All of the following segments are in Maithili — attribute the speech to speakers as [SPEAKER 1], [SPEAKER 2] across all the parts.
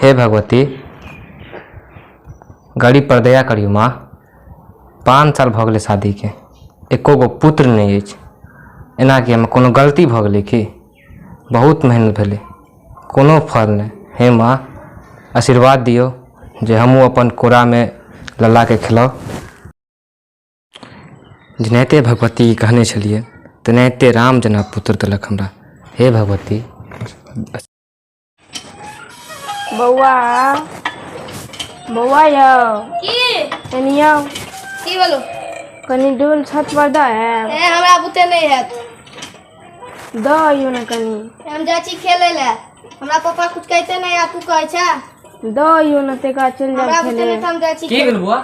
[SPEAKER 1] हे भगवती, गरीब पर दया करियौ माँ। 5 साल भऽ गेलै शादीके, एको गो पुत्र नहि अछि। एना कि हमर कोनो गलती भऽ गेलै की? बहुत मेहनत भेलै, कोनो फल नहि। हे माँ, आशीर्वाद दियौ जे हमहूँ अपन कोरामे लल्लाके खेलाउ। जेनाहिते भगवती कहने छलियै तेनाहिते राम जेना पुत्र देलक हमरा। हे भगवती।
[SPEAKER 2] बौआ, बौआ यौ।
[SPEAKER 3] की?
[SPEAKER 2] कनि आउ।
[SPEAKER 3] की बोलो?
[SPEAKER 2] कनि डोल छत पर दऽ आयब।
[SPEAKER 3] ए, हमरा बुते नहि हैत।
[SPEAKER 2] दऽ अइयौ ने कनि।
[SPEAKER 3] हम जाइ छी खेलै लए, हमरा पापा कुछ कहिते नहि आ तू कहै छै।
[SPEAKER 2] दऽ अइयौ ने, तकर बाद चलि
[SPEAKER 3] हमरा
[SPEAKER 2] जायब
[SPEAKER 3] बुते
[SPEAKER 2] खेले।
[SPEAKER 3] नहि तऽ हम जाइ छी।
[SPEAKER 1] की भेल बौआ?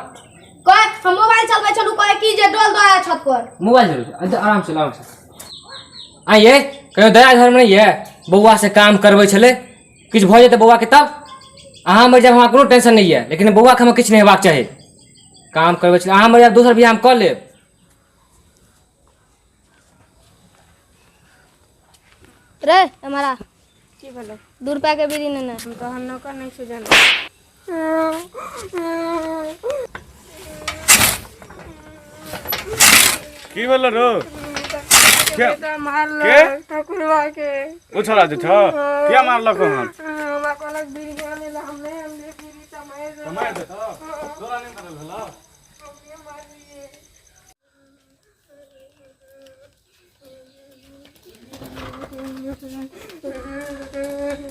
[SPEAKER 3] कह, हम मोबाइल चलबै छलहुँ, कहै की जे डोल दऽ आया छत पर।
[SPEAKER 1] मोबाइल चलबै? आराम से, आराम से। आइए कहियो दया धर्म नहि यऽ। बौआ से काम करबै छलै, किछु भऽ जेतै बौआके तब अहाँ मरि जायब, हमरा कोनो टेंशन नहि यऽ, लेकिन बौआके हमरा किछु नहि हेबाक चाही। काम करबै छलै, अहाँ मरि जायब, दोसर बियाह हम कऽ लेब।
[SPEAKER 3] रे हमारा
[SPEAKER 2] की भेलो?
[SPEAKER 3] 2 रुपया के बीड़ी नेने।
[SPEAKER 2] हम तो हम नौकर नहीं छो जाना।
[SPEAKER 4] की भेलो रो? के?
[SPEAKER 2] मारल।
[SPEAKER 4] के?
[SPEAKER 2] ठाकुरवा के।
[SPEAKER 4] ओ छोड़ा जे छौ, किया मारलक हन?
[SPEAKER 2] हमरा कहलक बीड़ी आने ला, हम नहीं आनलियै बीड़ी तऽ मारि देलक।
[SPEAKER 4] मारि देतौ? तोरा नहि मारल भेलौ?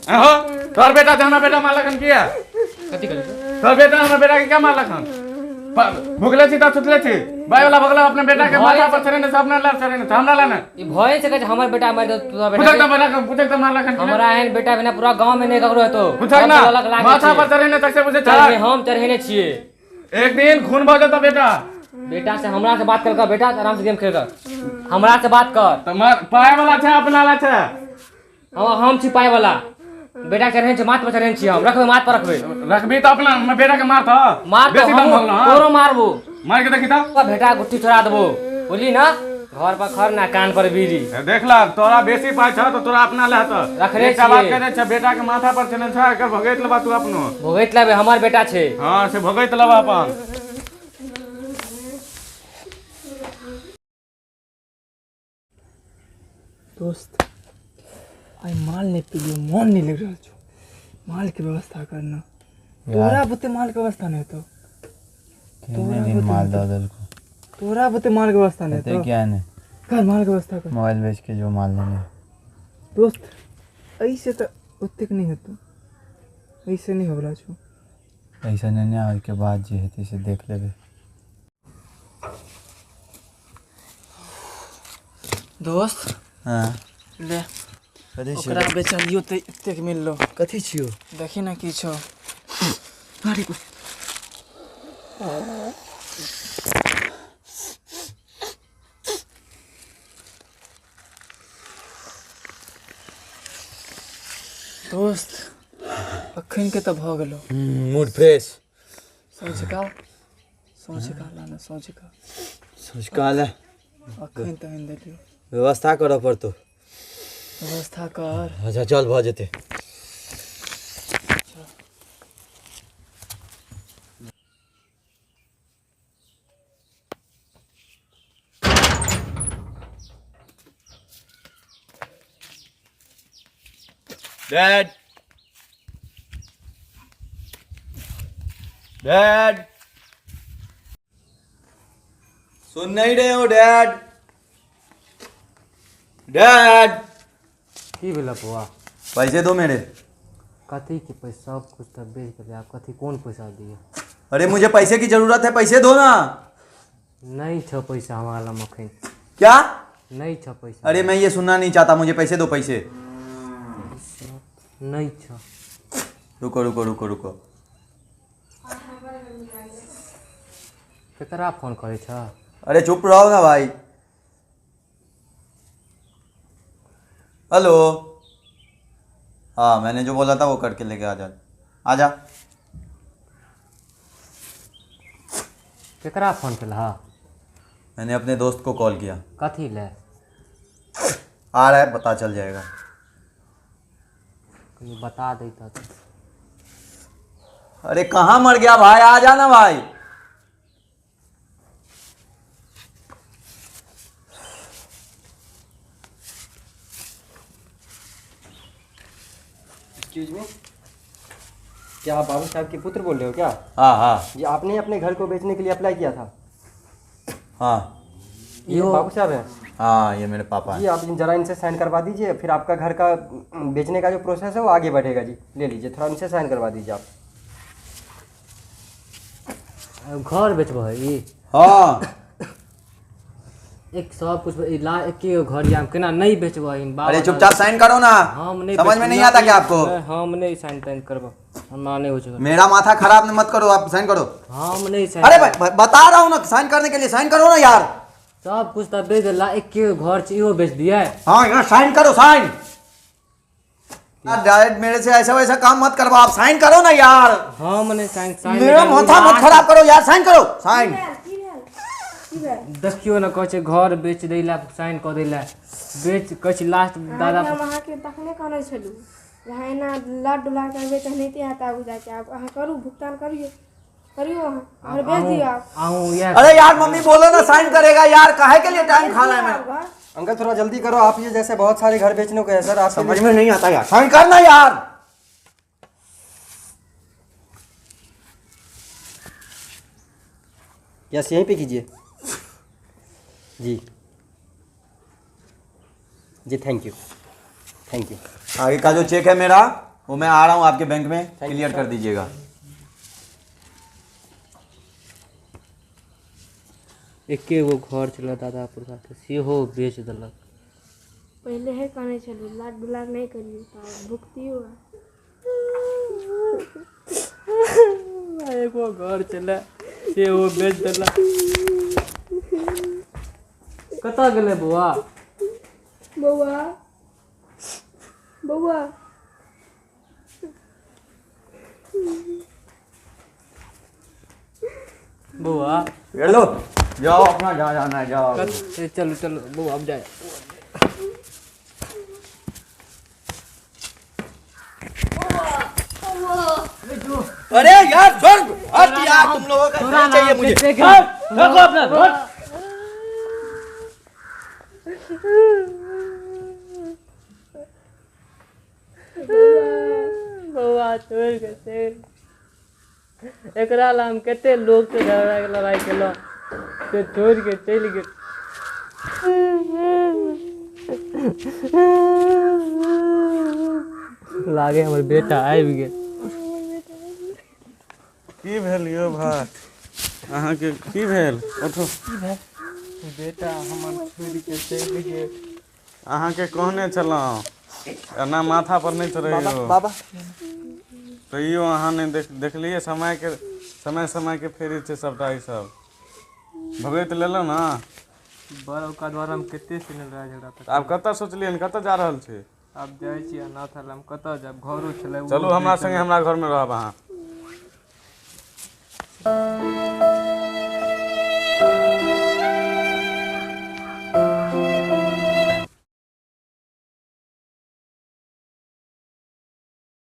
[SPEAKER 4] अहो, तोहर बेटा से हमरा बेटा मारलक हन किया?
[SPEAKER 1] कथी कहलियै?
[SPEAKER 4] तोहर बेटा हमरा बेटा के क्या मारलक हन? भुगले छी तऽ सुतले छी। बाय वाला भगला अपने बेटा के माथा पर चढ़ेने छै, अपना लड़ चढ़ेने छै, हमरा लए ने।
[SPEAKER 1] ई भए सकै छै हमर बेटा मारि देत तोरा बेटा
[SPEAKER 4] पूछक
[SPEAKER 1] के।
[SPEAKER 4] तऽ बेटा के, पूछक तऽ मारलक हन कि नहि?
[SPEAKER 1] हमरा एहन बेटा बिना पूरा गांव में नहि ककरो हेतौ।
[SPEAKER 4] पूछक
[SPEAKER 1] सब
[SPEAKER 4] ना,
[SPEAKER 1] ललक लागै
[SPEAKER 4] माथा
[SPEAKER 1] छै।
[SPEAKER 4] पर चढ़ेने तक से पूछे
[SPEAKER 1] चढ़ेने
[SPEAKER 4] छै।
[SPEAKER 1] हम चढ़ेने छियै।
[SPEAKER 4] एक दिन खून भऽ जेतौ बेटा।
[SPEAKER 1] बेटा से हमरा से बात कर कर, बेटा आराम से गेम खेल कर, हमरा से बात कर।
[SPEAKER 4] तऽ पाय वाला छै, अपना वाला छै।
[SPEAKER 1] हम छी पाय वाला। बेटा चढ़ेने छी, माथ पर चढ़ेने छी हम। रखबै, माथ पर रखबै।
[SPEAKER 4] रखबी तऽ अपना हमर बेटा के मारतऽ।
[SPEAKER 1] मार
[SPEAKER 4] बेसी दम भऽ गेलौ, हँ?
[SPEAKER 1] तोरो मारबो।
[SPEAKER 4] मार के देखी तऽ।
[SPEAKER 1] बेटा गुट्ठी छोड़ा देबो, बुझली ना? घर पर खर ना कान पर बीड़ी।
[SPEAKER 4] ए, देख ला, तोरा बेसी पाइ छौ तऽ तोरा अपना ले तऽ।
[SPEAKER 1] रखने
[SPEAKER 4] एकटा बात
[SPEAKER 1] छियै।
[SPEAKER 4] कह दै छै, बेटा के माथा पर चढ़ेने छै, एकर भगैत लेबा तू अपनो।
[SPEAKER 1] भोगैत लेबै, हमर बेटा छै।
[SPEAKER 4] हँ, से भगैत लेबा अपन।
[SPEAKER 5] दोस्त, आइ माल नहीं पीलियो, मन नहीं लग रहा छो। माल के व्यवस्था करना। तोरा बुते माल के व्यवस्था नहीं तो।
[SPEAKER 6] कितने दिन माल दऽ देलको?
[SPEAKER 5] तोरा बुते माल के व्यवस्था नहीं
[SPEAKER 6] हेतै
[SPEAKER 5] तो।
[SPEAKER 6] किया नहीं?
[SPEAKER 5] कर माल के व्यवस्था कर।
[SPEAKER 6] मोबाइल बेच के जो माल लेने।
[SPEAKER 5] दोस्त, ऐसे तो ओतेक नहीं हेतौ, ऐसे नहीं होबला छो।
[SPEAKER 6] ऐसा नहीं, ओहिके बाद जे हेतै से देख लेबै।
[SPEAKER 5] दोस्त।
[SPEAKER 6] हाँ।
[SPEAKER 5] ले।
[SPEAKER 6] कथी छियौ?
[SPEAKER 5] ओकरा बेचलियो तऽ एतेक मिललो।
[SPEAKER 6] कथी छियौ?
[SPEAKER 5] देखी ना की छौ। अरे दोस्त, अखन के तऽ भऽ गेलो।
[SPEAKER 6] Mood fresh.
[SPEAKER 5] सोचका सोचका लाना, सोचका।
[SPEAKER 6] सोचका ले।
[SPEAKER 5] अखन तऽ आनि देलियो।
[SPEAKER 6] व्यवस्था करऽ पड़तौ।
[SPEAKER 5] व्यवस्था कर।
[SPEAKER 6] अच्छा चल, भऽ जेतै। डैड, डैड, सुन नहीं रहे हो? Dad, dad.
[SPEAKER 1] की भेल बौआ?
[SPEAKER 6] पैसे दो मेरे।
[SPEAKER 1] कथी के पैसा? सब कुछ तऽ बेच देलियै, आब कथी कोन पैसा दिअ?
[SPEAKER 6] अरे मुझे पैसे की जरूरत है, पैसे दो ना।
[SPEAKER 1] नहीं छो पैसा हमारा लग अखन।
[SPEAKER 6] क्या?
[SPEAKER 1] नहीं छो पैसा।
[SPEAKER 6] अरे मैं ये सुनना नहीं चाहता, मुझे पैसे दो, पैसे।
[SPEAKER 1] नहीं छो।
[SPEAKER 6] रुको रुको रुको रुको।
[SPEAKER 1] केकरा फोन करै छ?
[SPEAKER 6] अरे चुप रहो ना भाई। हेलो, हाँ मैंने जो बोला था वो करके लेके आ जा, आ जा।
[SPEAKER 1] केकरा फोन केलह?
[SPEAKER 6] मैंने अपने दोस्त को कॉल किया।
[SPEAKER 1] कथी ले?
[SPEAKER 6] आ रहा है, पता चल जाएगा।
[SPEAKER 1] कनी बता दैत।
[SPEAKER 6] अरे कहाँ मर गया भाई, आ जाना भाई।
[SPEAKER 7] एक्सक्यूज मी, क्या आप बाबू साहब के पुत्र बोल रहे हो क्या?
[SPEAKER 6] हाँ हाँ
[SPEAKER 7] जी, आपने अपने घर को बेचने के लिए अप्लाई किया था?
[SPEAKER 6] हाँ
[SPEAKER 7] ये बाबू साहब हैं?
[SPEAKER 6] हाँ, ये मेरे पापा
[SPEAKER 7] जी
[SPEAKER 6] हैं।
[SPEAKER 7] आप जरा इनसे साइन करवा दीजिए, फिर आपका घर का बेचने का जो प्रोसेस है वो आगे बढ़ेगा। जी ले लीजिए, थोड़ा इनसे साइन करवा दीजिए आप।
[SPEAKER 1] घर बेचबही?
[SPEAKER 6] हाँ।
[SPEAKER 1] एक सब कुछ ई ला एके घर या केना नहीं बेचबही बाबा?
[SPEAKER 6] अरे चुपचाप साइन करो ना।
[SPEAKER 1] हम नहीं
[SPEAKER 6] समझ में नहीं आता क्या आपको?
[SPEAKER 1] नहीं, हम नहीं साइन ताइन करब, हमरा नहीं होइ छै।
[SPEAKER 6] मेरा माथा खराब मत करो, आप साइन करो।
[SPEAKER 1] हम नहीं साइन।
[SPEAKER 6] अरे भाई, बता रहा हूँ ना साइन करने के लिए, साइन करो ना यार।
[SPEAKER 1] सब कुछ तऽ बेच देला, एके घर छै इहो बेच दियै?
[SPEAKER 6] हाँ यार साइन करो, साइन। डायरेक्ट मेरे से ऐसा वैसा काम मत करवाओ, आप साइन करो ना यार।
[SPEAKER 1] हम नहीं साइन साइन
[SPEAKER 6] मेरा माथा मत खराब करो यार, साइन करो, साइन।
[SPEAKER 1] देखियो ने, कहै छै घर बेच दै लए, साइन कऽ दै लए, बेच कहै छै लास्ट दादा।
[SPEAKER 2] हम अहाँके तखने कहने छलहुँ जे अहाँ एना लड डुला करबै तऽ एनाहिते हैत आगू जाके। आब अहाँ करू, भुगतान करियौ, करियौ, अहाँ घर बेच दियौ आब।
[SPEAKER 1] अहूँ इएह।
[SPEAKER 6] अरे यार मम्मी बोलो ना साइन करेगा यार, काहे के लिए टाइम खा रहा है मेरा?
[SPEAKER 2] घर
[SPEAKER 7] अंकल थोड़ा जल्दी करो, आप ये जैसे बहुत सारे घर बेचने को है सर, आप
[SPEAKER 6] समझ में नहीं आता यार, साइन करना यार।
[SPEAKER 7] यस यहीं पे कीजिए। जी जी, thank you, thank you.
[SPEAKER 6] आगे का जो चेक है मेरा वो मैं आ रहा हूँ आपके बैंक में क्लियर कर दीजिएगा।
[SPEAKER 1] एके गो घर छलै दादा पुरखाके, सेहो बेच देलक।
[SPEAKER 2] पहिले हे कहने छलहुँ लाड दुलार नहि करियौ तऽ आब भुगतियौ।
[SPEAKER 1] एगो घर छलै सेहो बेच देलक। कतऽ गेलै बौआ?
[SPEAKER 2] बौआ, बौआ,
[SPEAKER 1] बौआ
[SPEAKER 6] ये लो, जाओ अपना जहाँ जाना है जाओ।
[SPEAKER 1] चलो चलो बौआ अब जाए।
[SPEAKER 6] अरे यार छोड़, हट यार, तुम लोगों का नहीं चाहिए मुझे।
[SPEAKER 1] रखो अपना। बौआ छोड़ के चलि, एकरा ला हम कते लोग से झगड़ा के लड़ाई केलहुँ, से छोड़ के चलि गेल। लागे हमर बेटा आबि गेल।
[SPEAKER 4] की भेल यौ भाई अहाँके? की भेल? उठू।
[SPEAKER 5] बेटा हमर छोड़ि के चलि गेल।
[SPEAKER 4] अहाँके कहने छलहुँ एना माथा पर नहि चढ़ैयौ
[SPEAKER 5] बाबा,
[SPEAKER 4] तैयो अहाँ नहि देखलियै। समय के समय समय के फेरी छै सबटा, ई सब भगैत लेलहुँ ने।
[SPEAKER 5] बड़ ओकर द्वारा हम कते सुनल लड़ाई झगड़ा तक।
[SPEAKER 4] आब कतऽ सोचलियै, कतऽ जा रहल छी?
[SPEAKER 5] आब जाइ छी अनाथालय, हम कतऽ जायब? घरो छलै।
[SPEAKER 4] चलू हमरा संगे, हमरा घरमे रहब अहाँ।